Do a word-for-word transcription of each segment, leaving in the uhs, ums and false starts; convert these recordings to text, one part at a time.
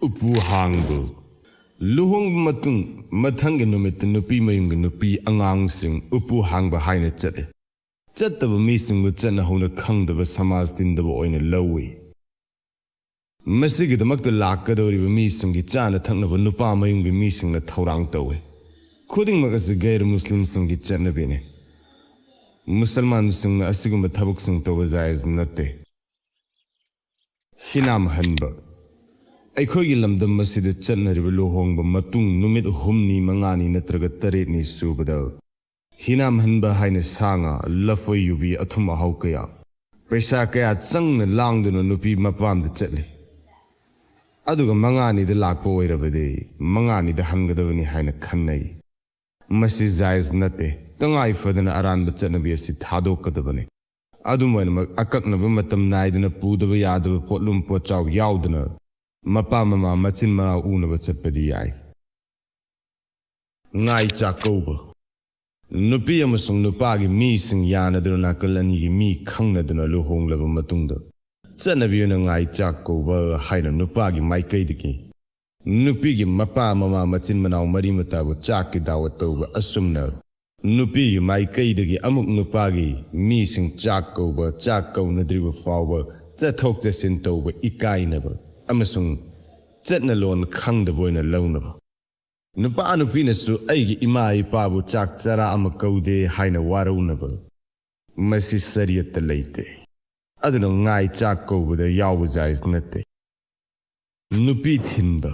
ꯎꯄꯨ ꯍꯥꯡꯕ꯫ ꯂꯨꯍꯣꯡꯕ ꯃꯇꯨꯡ ꯃꯊꯪꯒꯤ ꯅꯨꯃꯤꯠꯇ ꯅꯨꯄꯤ ꯃꯌꯨꯝꯒꯤ ꯅꯨꯄꯤ ꯑꯉꯥꯡꯁꯤꯡ ꯎꯄꯨ ꯍꯥꯡꯕ ꯍꯥꯏꯅ ꯆꯠꯂꯤ꯫ ꯆꯠꯇꯕ ꯃꯤꯁꯤꯡꯕꯨ ꯆꯠꯅ ꯍꯧꯅ ꯈꯪꯗꯕ, ꯁꯃꯥꯖ ꯇꯤꯟꯗꯕ ꯑꯣꯏꯅ ꯂꯧꯏ꯫ ꯃꯁꯤꯒꯤꯗꯃꯛꯇ ꯂꯥꯛꯀꯗꯧꯔꯤꯕ ꯃꯤꯁꯤꯡꯒꯤ ꯆꯥꯅ ꯊꯛꯅꯕ ꯅꯨꯄꯥ ꯃꯌꯨꯝꯒꯤ ꯃꯤꯁꯤꯡꯅ ꯊꯧꯔꯥꯡ ꯇꯧꯏ꯫ ꯈꯨꯗꯤꯡꯃꯛ ꯑꯁꯤ ꯒꯩꯔ ꯃꯨꯁꯂꯤꯝꯁꯤꯡꯒꯤ ꯆꯠꯅꯕꯤꯅꯤ꯫ ꯃꯨꯁꯜꯃꯥꯟꯁꯤꯡꯅ ꯑꯁꯤꯒꯨꯝꯕ ꯊꯕꯛꯁꯤꯡ ꯇꯧꯕ ꯖꯥꯏꯖ ꯅꯠꯇꯦ꯫ ꯍꯤꯅꯥꯝ ꯍꯟꯕ꯫ ꯑꯩꯈꯣꯏꯒꯤ ꯂꯝꯗꯝ ꯑꯁꯤꯗ ꯆꯠꯅꯔꯤꯕ ꯂꯨꯍꯣꯡꯕ ꯃꯇꯨꯡ ꯅꯨꯃꯤꯠ ꯍꯨꯝꯅꯤ, ꯃꯉꯥꯅꯤ ꯅꯠꯇ꯭ꯔꯒ ꯇꯔꯦꯠꯅꯤ ꯁꯨꯕꯗ ꯍꯤꯅꯥꯝ ꯍꯟꯕ ꯍꯥꯏꯅ ꯁꯥ ꯉꯥ, ꯂꯐꯣꯏ ꯌꯨꯕꯤ, ꯑꯊꯨꯝ ꯑꯍꯥꯎ ꯀꯌꯥ, ꯄꯩꯁꯥ ꯀꯌꯥ ꯆꯪꯅ ꯂꯥꯡꯗꯨꯅ ꯅꯨꯄꯤ ꯃꯄꯥꯝꯗ ꯆꯠꯂꯤ꯫ ꯑꯗꯨꯒ ꯃꯉꯥꯅꯤꯗ ꯂꯥꯛꯄ ꯑꯣꯏꯔꯕꯗꯤ ꯃꯉꯥꯅꯤꯗ ꯍꯟꯒꯗꯕꯅꯤ ꯍꯥꯏꯅ ꯈꯟꯅꯩ꯫ ꯃꯁꯤ ꯖꯥꯏꯖ ꯅꯠꯇꯦ꯫ ꯇꯉꯥꯏ ꯐꯗꯅ ꯑꯔꯥꯟꯕ ꯆꯠꯅꯕꯤ ꯑꯁꯤ ꯊꯥꯗꯣꯛꯀꯗꯕꯅꯤ꯫ ꯑꯗꯨꯝ ꯑꯣꯏꯅꯃꯛ, ꯑꯀꯛꯅꯕ ꯃꯇꯝ ꯅꯥꯏꯗꯅ ꯄꯨꯗꯕ ꯌꯥꯗꯕ ꯄꯣꯠꯂꯨꯝ ꯄꯣꯠꯆꯥꯎ ꯌꯥꯎꯗꯅ ꯃꯄꯥ ꯃꯃꯥ ꯃꯆꯤꯟ ꯃꯅꯥꯎ ꯎꯅꯕ ꯆꯠꯄꯗꯤ ꯌꯥꯏ꯫ ꯉꯥꯏ ꯆꯥꯛꯀꯧꯕ꯫ ꯅꯨꯄꯤ ꯑꯃꯁꯨꯡ ꯅꯨꯄꯥꯒꯤ ꯃꯤꯁꯤꯡ ꯌꯥꯅꯗꯨꯅ ꯅꯥꯀꯜ ꯑꯅꯤꯒꯤ ꯃꯤ ꯈꯪꯅꯗꯨꯅ ꯂꯨꯍꯣꯡꯂꯕ ꯃꯇꯨꯡꯗ ꯆꯠꯅꯕꯤ ꯑꯣꯏꯅ ꯉꯥꯏ ꯆꯥꯛꯀꯧꯕ ꯍꯥꯏꯅ ꯅꯨꯄꯥꯒꯤ ꯃꯥꯏꯀꯩꯗꯒꯤ ꯅꯨꯄꯤꯒꯤ ꯃꯄꯥ ꯃꯃꯥ ꯃꯆꯤꯟ ꯃꯅꯥꯎ ꯃꯔꯤ ꯃꯇꯥꯕꯨ ꯆꯥꯛꯀꯤ ꯗꯥꯋꯠ ꯇꯧꯕ ꯑꯁꯨꯝꯅ ꯅꯨꯄꯤꯒꯤ ꯃꯥꯏꯀꯩꯗꯒꯤ ꯑꯃꯨꯛ ꯅꯨꯄꯥꯒꯤ ꯃꯤꯁꯤꯡ ꯆꯥꯛ ꯀꯧꯕ, ꯆꯥꯛ ꯀꯧꯅꯗ꯭ꯔꯤꯕ ꯐꯥꯎꯕ ꯆꯠꯊꯣꯛ ꯆꯠꯁꯤꯟ ꯇꯧꯕ ꯏꯀꯥꯏꯅꯕ ꯑꯃꯁꯨꯡ ꯆꯠꯅꯂꯣꯟ ꯈꯪꯗꯕ ꯑꯣꯏꯅ ꯂꯧꯅꯕ꯫ ꯅꯨꯄꯥ ꯅꯨꯄꯤꯅꯁꯨ ꯑꯩꯒꯤ ꯏꯃꯥ ꯏꯄꯥꯕꯨ ꯆꯥꯛ ꯆꯔꯥ ꯑꯃ ꯀꯧꯗꯦ ꯍꯥꯏꯅ ꯋꯥꯔꯧꯅꯕ꯫ ꯃꯁꯤ ꯁꯔꯤꯌꯠꯇ ꯂꯩꯇꯦ꯫ ꯑꯗꯨꯅ ꯉꯥꯏ ꯆꯥꯛ ꯀꯧꯕꯗ ꯌꯥꯎꯕ ꯖꯥꯏꯖ ꯅꯠꯇꯦ꯫ ꯅꯨꯄꯤ ꯊꯤꯟꯕ꯫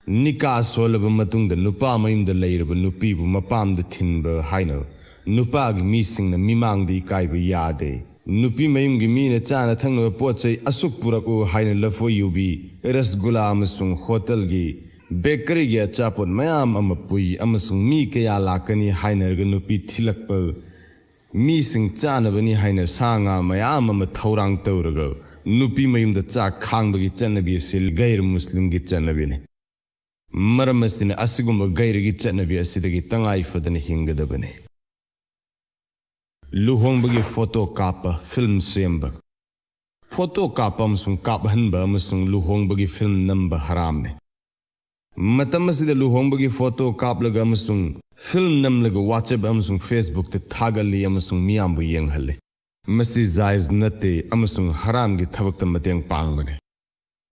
ꯅꯤꯀꯥ ꯁꯣꯜꯂꯕ ꯃꯇꯨꯡꯗ ꯅꯨꯄꯥ ꯃꯌꯨꯝꯗ ꯂꯩꯔꯕ ꯅꯨꯄꯤꯕꯨ ꯃꯄꯥꯝꯗ ꯊꯤꯟꯕ ꯍꯥꯏꯅ ꯅꯨꯄꯥꯒꯤ ꯃꯤꯁꯤꯡꯅ ꯃꯤꯃꯥꯡꯗ ꯏꯀꯥꯏꯕ ꯌꯥꯗꯦ꯫ ꯅꯨꯄꯤ ꯃꯌꯨꯝꯒꯤ ꯃꯤꯅ ꯆꯥꯅ ꯊꯛꯅꯕ ꯄꯣꯠ ꯆꯩ ꯑꯁꯨꯛ ꯄꯨꯔꯛꯎ ꯍꯥꯏꯅ ꯂꯐꯣꯏ ꯌꯨꯕꯤ, ꯔꯁꯒꯨꯂꯥ ꯑꯃꯁꯨꯡ ꯍꯣꯇꯦꯜꯒꯤ ꯕꯦꯀꯔꯤꯒꯤ ꯑꯆꯥꯄꯣꯠ ꯃꯌꯥꯝ ꯑꯃ ꯄꯨꯏ ꯑꯃꯁꯨꯡ ꯃꯤ ꯀꯌꯥ ꯂꯥꯛꯀꯅꯤ ꯍꯥꯏꯅꯔꯒ ꯅꯨꯄꯤ ꯊꯤꯜꯂꯛꯄ ꯃꯤꯁꯤꯡ ꯆꯥꯅꯕꯅꯤ ꯍꯥꯏꯅ ꯁꯥ ꯉꯥ ꯃꯌꯥꯝ ꯑꯃ ꯊꯧꯔꯥꯡ ꯇꯧꯔꯒ ꯅꯨꯄꯤ ꯃꯌꯨꯝꯗ ꯆꯥꯛ ꯈꯥꯡꯕꯒꯤ ꯆꯠꯅꯕꯤ ꯑꯁꯤ ꯒꯩꯔ ꯃꯨꯁꯂꯤꯝꯒꯤ ꯆꯠꯅꯕꯤꯅꯤ꯫ ꯃꯔꯝ ꯑꯁꯤꯅ ꯑꯁꯤꯒꯨꯝꯕ ꯒꯩꯔꯒꯤ ꯆꯠꯅꯕꯤ ꯑꯁꯤꯗꯒꯤ ꯇꯉꯥꯏ ꯐꯗꯅ ꯍꯤꯡꯒꯗꯕꯅꯤ꯫ ꯂꯨꯍꯣꯡꯕꯒꯤ ꯐꯣꯇꯣ ꯀꯥꯞꯄ, ꯐꯤꯜꯝ ꯁꯦꯝꯕ꯫ ꯐꯣꯇꯣ ꯀꯥꯞꯄ ꯑꯃꯁꯨꯡ ꯀꯥꯞꯍꯟꯕ ꯑꯃꯁꯨꯡ ꯂꯨꯍꯣꯡꯕꯒꯤ ꯐꯤꯜꯝ ꯅꯝꯕ ꯍꯔꯥꯝꯅꯤ꯫ ꯃꯇꯝ ꯑꯁꯤꯗ ꯂꯨꯍꯣꯡꯕꯒꯤ ꯐꯣꯇꯣ ꯀꯥꯞꯂꯒ ꯑꯃꯁꯨꯡ ꯐꯤꯜꯝ ꯅꯝꯂꯒ WhatsApp ꯑꯃꯁꯨꯡ Facebookꯇ ꯊꯥꯒꯠꯂꯤ ꯑꯃꯁꯨꯡ ꯃꯤꯌꯥꯝꯕꯨ ꯌꯦꯡꯍꯜꯂꯤ꯫ ꯃꯁꯤ ꯖꯥꯏꯖ ꯅꯠꯇꯦ ꯑꯃꯁꯨꯡ ꯍꯔꯥꯝꯒꯤ ꯊꯕꯛꯇ ꯃꯇꯦꯡ ꯄꯥꯡꯕꯅꯤ꯫